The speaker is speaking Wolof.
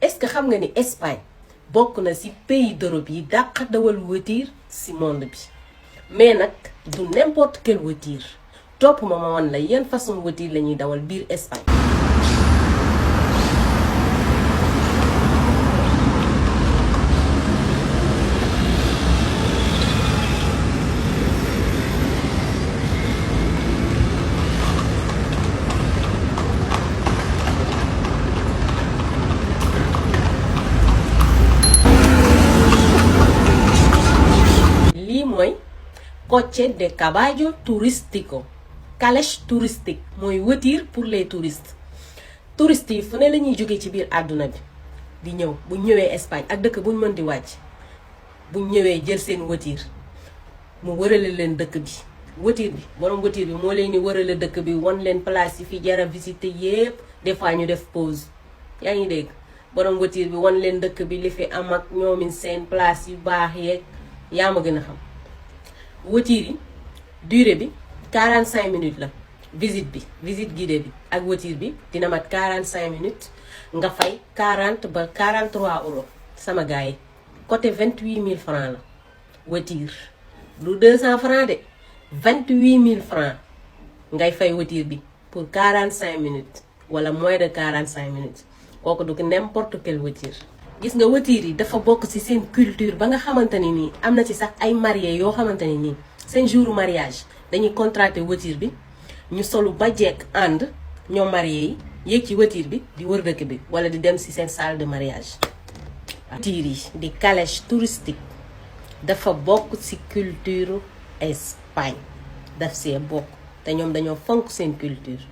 est-ce que xam nga ni Espagne bokk na ci pays d'Europe yi dàq dawal voiture ci monde bi mais nag du n'importe quelle voiture topp ma wan la yan façon voiture la ñuy dawal biir Espagne. Coche de caballo turístico calèche touristique mooy voiture pour les touristes touristes yi fu ne la ñuy jógee ci biir àdduna bi di ñëw bu ñëwee Espagne ak dëkk buñ mën di wàcc bu ñëwee jël seen voiture mu wërale leen dëkk bi voiture bi borom voiture bi moo leen di wërale dëkk bi won leen place yi fi jara visiter yépp des fois ñu def pause yaa ngi dégg borom voiture bi won leen dëkk bi li fi am ak ñoomin seen place yu baax yeeg yaa ma gën a xam. voiture yi durée bi 45 minutes la visite guidée bi ak voiture bi dina mat 45 minutes nga fay 40 ba 43 euros sama gars yi côté 28 000 francs la voiture lu 200 francs de 28 000 francs ngay fay voiture bi pour 45 minutes wala moins de 45 minutes kooku du n'importe quelle voiture. gis nga voiture yi dafa bokk ci seen culture ba nga xamante ni nii am na ci sax ay mariés yoo xamante ni nii seen jour mariage dañuy contracter voiture bi ñu solu ba jekk ànd ñoom mariés yi yéeg ci voiture bi di wër dëkk bi wala di dem ci seen salle de mariage. voiture yi di calèche touristique dafa bokk ci culture Espagne daf see bokk te ñoom dañoo fonk seen culture.